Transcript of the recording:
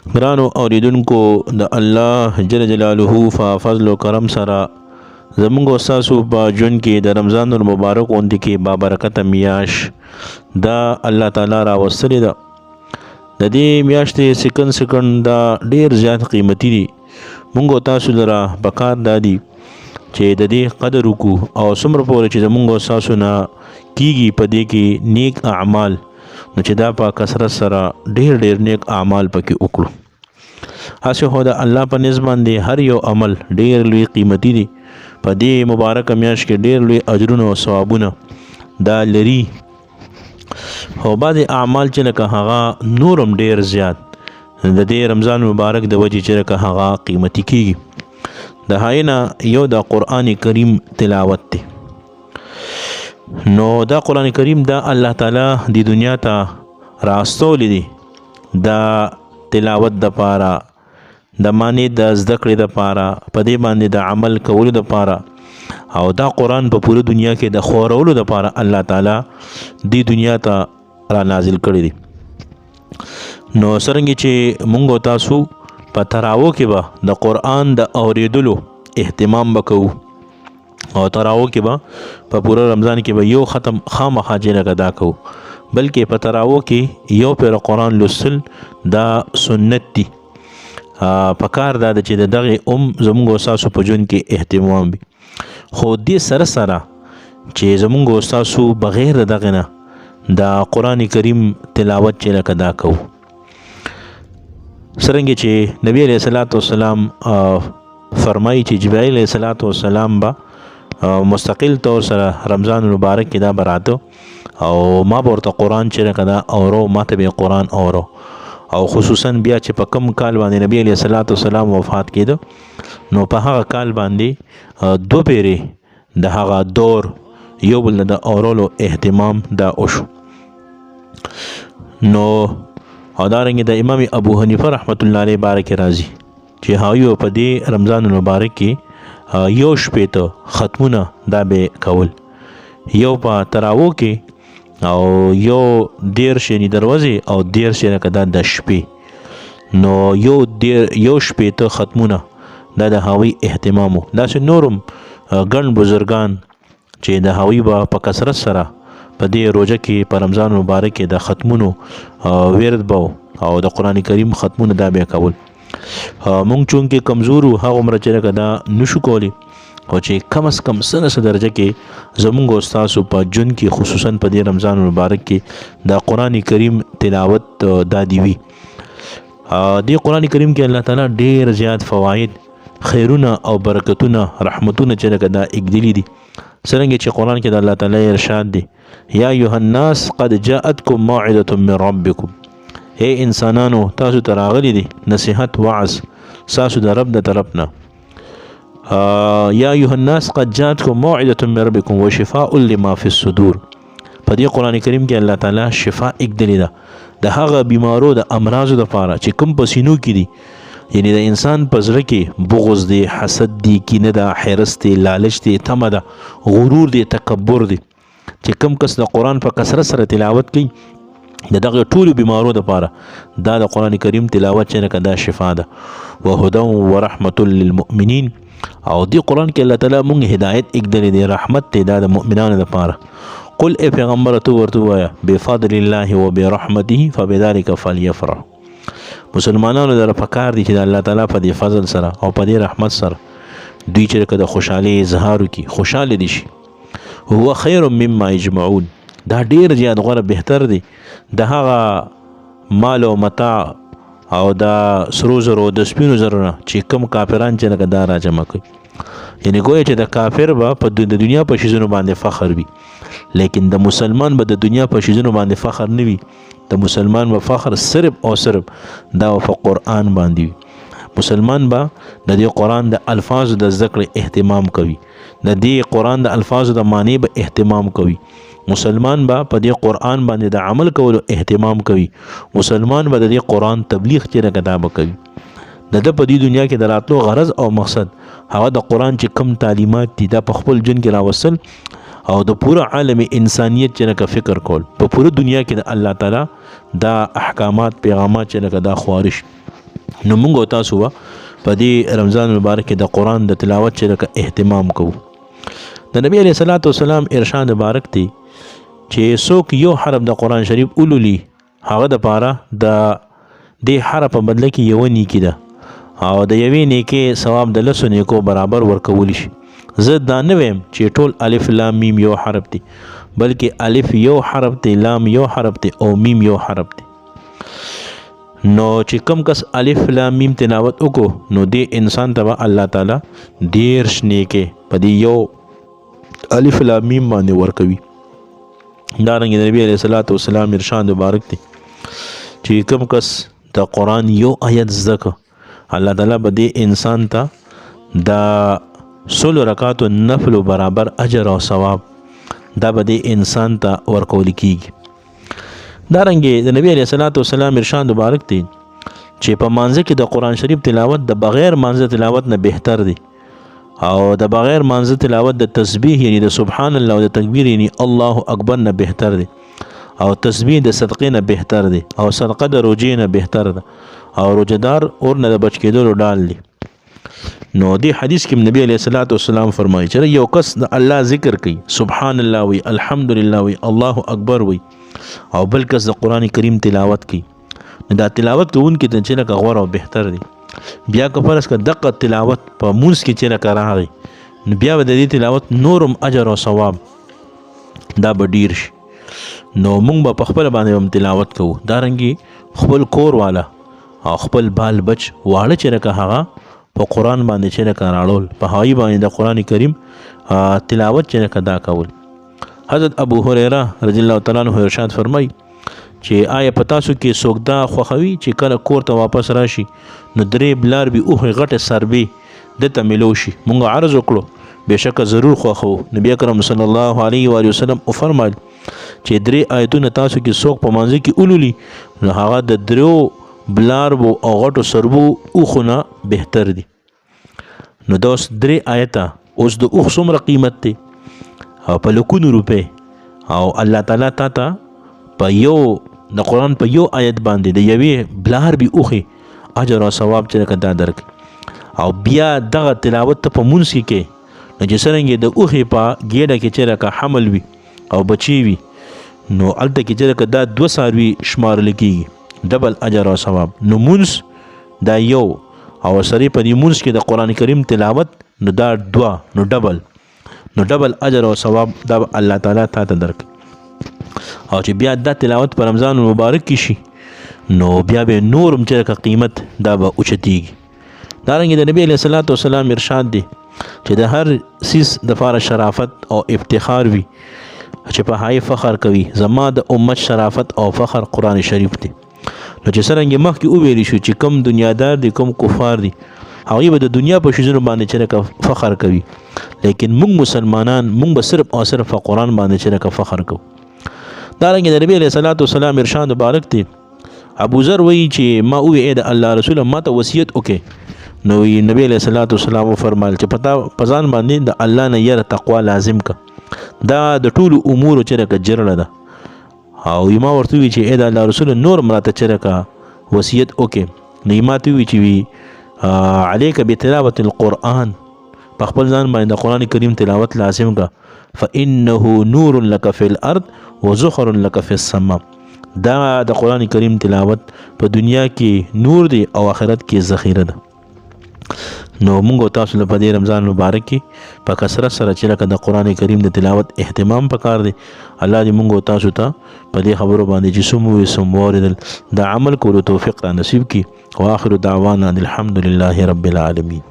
ګرانو اوریدونکو، د الله جل جلاله په فضل او کرم سره زمونږ او ستاسو په ژوند کې د رمضان المبارک غوندې کې بابرکته میاش دا الله تعالی راوستلې ده. د دې میاشتې سکند سکند دا ډیر زیات قیمتي دي. مونږ او تاسو لره پکار دا دي چې د دې قدر وکړو او څومره پورې چې زمونږ او تاسو نه کیږي په دې کې نیک اعمال، نو چې دا په کثرت سره ډیر ډیر نیک اعمال پکې وکړو. هسې خو د الله په نزد باندې هر یو عمل ډیر لوی قیمتي دی. په دې مبارکه میاشت کې ډیر لوی اجرونه او ثوابونه دا لري، خو بعضې اعمال چې لکه هغه نورم ډیر زیات د دې رمضان مبارک د وجې چې لکه هغه قیمتي کیږي. د هغې نه یو د قرآن کریم تلاوت دی. نو دا قرآن کریم دا الله تعالی د دنیا ته راستولی دی دا تلاوت د پاره، د معنی د زده کړې د پاره، په دې باندې د عمل کولو د پاره، او دا قرآن په پوره دنیا کې د خورولو د پاره الله تعالی دې دنیا ته را نازل کړی دی. نو څرنګه چې مونږ او تاسو په تراوو کې به د قرآن د اوریدلو اهتمام به کوو، او تراوو کې به په پوره رمضان کې به یو ختم خامخا چې لکه دا کوو، بلکې په تراوو کې یو پیر قرآن لوستل دا سنت دی. په کار دا ده چې د دغې ام زمونږ او ستاسو په ژوند کې اهتمام وي. خو دې سره سره چې زمونږ او ستاسو بغیر د دغې نه د قرآن کریم تلاوت چې لکه دا کوو، څرنګه چې نبی علیه الصلاة والسلام فرمایي چې جبرائیل علیه الصلاة والسلام به مستقل طور سره رمضان المبارک کې دا به راته او ما به ورته قرآن چې لکه دا اورو، ما ته به یې قرآن اورو. او خصوصا بیا چې په کم کال باندې نبی علیه الصلاة والسلام وفات کېده، نو په هغه کال باندې دوه پیرې د هغه دور یو بل د اورولو اهتمام دا وشو. نو او دارنګه د امام ابو حنیفه رحمت الله علیه باره کې راځي چې هغوی په دې رمضان المبارک کې یو شپېته ختمونه دا به کول، یو په تراوو کې او یو 30 یعنی دروازې او 30 لکه دا د شپې. نو یو شپېته ختمونه دا د هغوی اهتمام و. داسې نورم ګڼ بزرګان چې د هغوی به په کثرت سره په دې روژه کې په رمضان مبارک کې د ختمونو ورد به او د قرآن کریم ختمونه دا به کول. مونږ چونکې کمزور وو هغومره چې لکه دا نشو کولی، خو چې کم از کم څه نه څه درجه کې زمونږ او ستاسو په ژوند کې خصوصا په دې رمضان مبارک کې د قرآن کریم تلاوت دا دی وي. دې قرآن کریم کې الله تعالی ډېر زیات فواید، خیرونه او برکتونه، رحمتونه چې لکه دا اګدلي دي. څرنګه چې قرآن کې د الله تعالی ارشاد دی، یا ایها الناس قد جاءتکم موعظة من ربکم، ای انسانانو تاسو ته راغلي دي نصیحت، وعظ ستاسو د رب د طرف نه. یا ایها الناس قد جاءتکم موعظة من ربکم وشفاء لما فی الصدور. په دې قرآن کریم کې الله تعالی شفا اګدلې ده د هغه بیمارو د امراضو دپاره چې کوم په سینو کې دي، یعنی د انسان په زړه کې بغض دی، حسد دی، کینه ده، حرص دی، لالچ دی، تمه ده، غرور دی، تکبر دی. چې کوم کس د قرآن په کثرت سره تلاوت کوي د دغه ټولو بیمارو دپاره دا د قرآن کریم تلاوت چې لکه دا شفا ده. وهدى ورحمة للمؤمنین. او دې قرآن کې الله تعالی مونږ هدایت اګدلې دی، رحمت دی دا د مؤمنانو دپاره. قل ای پیغمبر ته ورته ووایه بفضل الله وبرحمته فبذلك فلیفرح. مسلمانانو لره پکار دي چې د الله تعالی په دې فضل سره او په دې رحمت سره دوی چې لکه د خوشحالۍ اظهار وکړي، خوشحاله دي شي. هو خیر مما یجمعون، دا ډیر زیات غوره بهتر دی د هغه مال او متاع او د سرو زرو د سپینو زرو نه چې کوم کافران چې لکه دا راجمع کوي. یعنی ګویا چې د کافر به په د دنیا په شیزونو باندې فخر وي، لیکن د مسلمان به د دنیا په شیزونو باندې فخر نه وي. د مسلمان به فخر صرف او صرف دا په قرآن باندې وي. مسلمان به د دې قرآن د الفاظو د زده کړې اهتمام کوي، د دې قرآن د الفاظو د معنی به اهتمام کوي. مسلمان به په دې قرآن باندې د عمل کولو اهتمام کوي. مسلمان به د دې قرآن تبلیغ چې لکه دا به کوي. د ده په دې دنیا کې د راتلو غرض او مقصد هغه د قرآن چې کوم تعلیمات دي دا په خپل ژوند کې راوستل او د پوره عالم انسانیت چې لکه فکر کول، په پوره دنیا کې د الله تعالی دا احکامات پیغامات چې لکه دا خوارش. نو موږ او تاسو به په دې رمضان مبارک کې د قرآن د تلاوت چې لکه اهتمام کوو. د نبی علیه الصلاة والسلام ارشاد مبارک دی چې څوک یو حرف د قرآن شریف ولولي، هغه د پاره د دې حرف په بدله کې یوه نیکي ده او د یوې نیکې ثواب د لسو نیکو برابر ورکول شي. زه دا نه وایم چې ټول الف لام میم یو حرف دی، بلکې الف یو حرف دی، لام یو حرف دی او میم یو حرف دی. نو چې کم کس الف لام میم تلاوت وکړو، نو دې انسان ته به الله تعالی 30 نیکې په دې یو الف لام میم باندې ورکوي. دارنګه د نبی علیه الصلاة والسلام ارشاد مبارک دی چې کوم کس د قرآن یو آیت زده که، الله تعالی به دې انسان ته د 100 رکعاتو نفلو برابر اجر او ثواب دا به دې انسان ته ورکول کیږي. دارنګه د نبی علیه الصلاة والسلام ارشاد مبارک دی چې په مانځه کې د قرآن شریف تلاوت د بغیر مانځه تلاوت نه بهتر دی، او د بغیر مانځه تلاوت د تسبیح یعنی د سبحان الله او د تکبیر یعنی الله اکبر نه بهتر دی، او تسبیح د صدقې نه بهتر دی، او صدقه د روژې نه بهتر ده، او روژهدار اور نه د بچ کېدلو ډال دی. نو دې حدیث کې نبی علیه الصلاة والسلام فرمایي چې یو کس د الله ذکر کوي، سبحان الله وي، الحمدلله وي، الله اکبر وي، او بل کس د قرآن کریم تلاوت کوي، نو دا تلاوت کوونکي ته چې لکه غوره او بهتر دی. بیا که فرض که دقه تلاوت په مونځ کې چې لکه راغی، نو بیا به د دې تلاوت نورم اجر او ثواب دا به ډیر شي. نو مونږ به په خپله باندې هم تلاوت کوو. دارنګې خپل کور والا او خپل بال بچ واړه چې لکه هغه په قرآن باندې چې لکه راړول، په هغوی باندې د قرآن کریم تلاوت چې لکه دا کول. حضرت ابو هریره رضی الله تعالی عنه ارشاد فرمایي چې آیا په تاسو کې څوک دا خوښوي چې کله کور ته واپس راشي نو درې بلار بي اوښې غټې سربې ده ته ملو شي؟ مونږ عرض وکړو بېشکه ضرور خوښوو. نبی اکرم صلی الله علیه وآله وسلم وفرمایل چې درې آیتونه تاسو کې څوک په مانځه کې ولولي نو هغه د دریو بلاربو او غټو سربو اوښو نه بهتر دي. نو دا اوس درې آیته اوس د اوښ څومره قیمت دی؟ او په لکونو روپۍ. او الله تعالی تا ته په یو د قرآن په یو آیت باندې د یوې بلار بي اوښې اجر او ثواب چې لکه دا درکړي. او بیا دغه تلاوت ته په مونځ کې کوې، نو چې څرنګه د اوښې په ګېډه کې چې لکه حمل وي او بچی وي، نو هلته کې چې لکه دا دوه څاروي شمارل کېږي، ډبل اجر او ثواب. نو مونځ دا یو، او سره په دې مونځ کې د قرآن کریم تلاوت نو دا دوه، نو ډبل، نو ډبل اجر او ثواب دا به الله تعالی تا ته درکړي. او چې بیا دا تلاوت په رمضان مبارک کې شي، نو بیا به نور هم چې لکه قیمت دا به اوچتېږي. دارنګه د نبی علیه الصلاة والسلام ارشاد دی چې د هر څیز دپاره شرافت او افتخار وي چې په هغې فخر کوي. زما د امت شرافت او فخر قرآن شریف دی. نو چې څرنګه مخکې وویل شو چې کوم دنیادار دي، کوم کفار دي، هغوی به د دنیا په شیزونو باندې چې لکه فخر کوي، لیکن موږ مسلمانان موږ به صرف او صرف په قرآن باندې چې لکه فخر کوو. دارنګه د نبی علیه الصلاة والسلام ارشاد مبارک دی. ابو ذر وایي چې ما ووی ای د الله رسول ما ته وصیت وکړي. نو نبی علیه الصلاة والسلام وفرمایل چې په ځان باندې د الله نه یره تقوا لازم که، دا د ټولو امورو چې لکه جرړه ده. او ما ورته وویل چې ای د الله رسول نور هم راته چې لکه وصیت وکړي. نو ما ته وویل چې وي علیک بتلاوة القرآن، په خپل ځان باندې د قرآن کریم تلاوت لازم که، فإنه نور لک فی الأرض وزخر لک فی السماء. دا د قرآن کریم تلاوت په دنیا کې نور دی او آخرت کې ذخیره ده. نو موږ او تاسو له په دې رمضان مبارک کې په کثرت سره چې لکه د قرآن کریم د تلاوت اهتمام پکار دی. الله دې موږ او تاسو ته په دې خبرو باندې چې څه مو وویل څه مو واورېدل د عمل کولو توفیق را نصیب کړي. واخر دعوانا الحمد لله رب العالمین.